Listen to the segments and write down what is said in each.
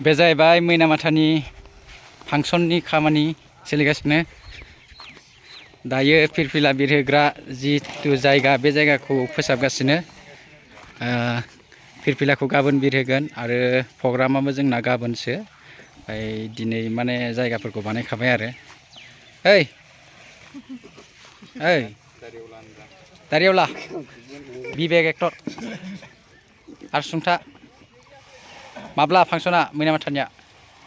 बे जाहैबाय mwinamataनि फांसननि खामानि सोलिगासिनो दायो फिरफिला बिरहोग्रा जितु जायगा बे जायगाखौ फोसाबगासिनो फिरफिलाखौ गाबोन बिरहोगोन आरो प्रग्रामाबो जोंना गाबोनसो ओमफ्राय दिनै माने जायगाफोरखौ बानायखाबाय आरो ओइ ओइ दारियावला बिबेक एक्टर आरो सुंथा माब्ला फांसना mwinamataनिया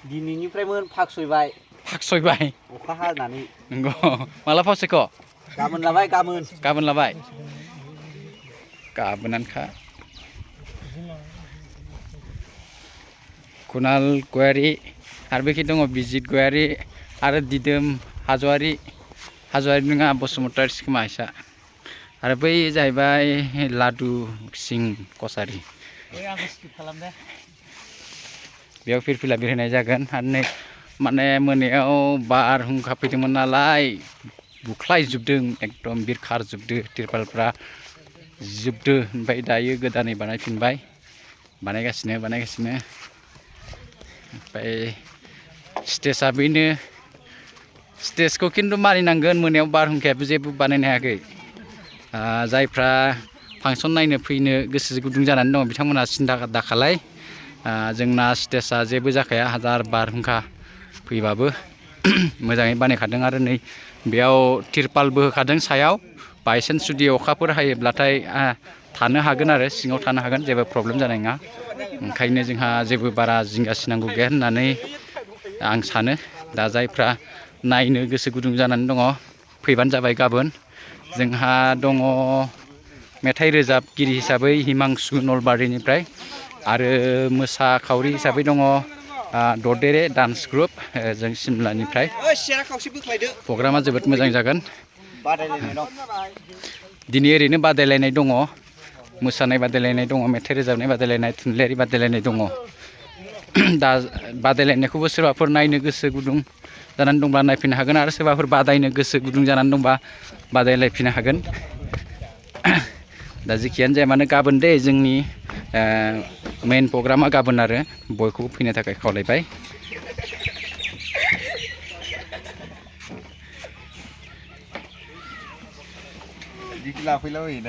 दिनैनिफ्रायमोन फाक्सयबाय अखा हानानै नंगौ माला फावसैख' गाबोन लाबाय गाबोन लाबाय गाबोनानोखा कुनाल गयारि आरो बेखि दङ बिजित गयारि आरो दिदोम हाज'वारि नङा बसुमतारि खोमा इसा आरो बै जाहैबाय लादु सिं कसारि बेयाव फिरफिला बिरहोनाय जागोन आरो नै माने मोनायाव बारहुंखा फैदोंमोन नालाय बुख्लायजोबदों एकदम बिरखारजोबदो तिरपालफ्रा जोबदो ओमफ्राय दायो गोदानै बानायगासिनो ओमफ्राय स्टेजआ बेनो स्टेजखौ खिन्थु मानिनांगोन मोनायाव बारहुंखायाबो जेबो बानायनो हायाखै जायफ्रा फांसन नायनो फैनो गोसो गुदुं जानानै दङ बिथांमोना सिन्था दाखालाय जोंना स्टेजआ जेबो जाखाया हाजार बारहुंखा फैबाबो मोजाङै बानायखादों आरो नै बेयाव तिरपालबो होखादों सायाव बायसान्स जुदि अखाफोर हायोब्लाथाय थानो हागोन आरो सिङाव थानो हागोन जेबो प्रब्लेम जानाय नङा ओंखायनो जोंहा जेबो बारा जिंगासिनांगौ गैया होननानै आं सानो दा जायफ्रा नायनो गोसो गुदुं जानानै दङ फैबानो जाबाय गाबोन जोंहा दङ मेथाइ रोजाबगिरि हिसाबै हिमांशु नलबारिनिफ्राय आरो मोसाखावरि हिसाबै दङ ददेरे डान्स ग्रुप जों सिमलानिफ्राय प्रग्रामा जोबोद मोजां जागोन दिनै ओरैनो बादायलायनाय दङ मोसानाय बादायलायनाय दङ मेथाइ रोजाबनाय बादायलायनाय थुनलाइयारि बादायलायनाय दङ दा बादायलायनायखौबो सोरबाफोर नायनो गोसो गुदुं जानानै दंब्ला नायफैनो हागोन आरो सोरबाफोर बादायनो गोसो गुदुं जानानै दंबा बादायलायफैनो हागोन दा जेखियानो जाया मानो गाबोन दे जोंनि मेइन प्रग्रामा गाबोन आरो बयखौबो फैनो थाखाय खावलायबाय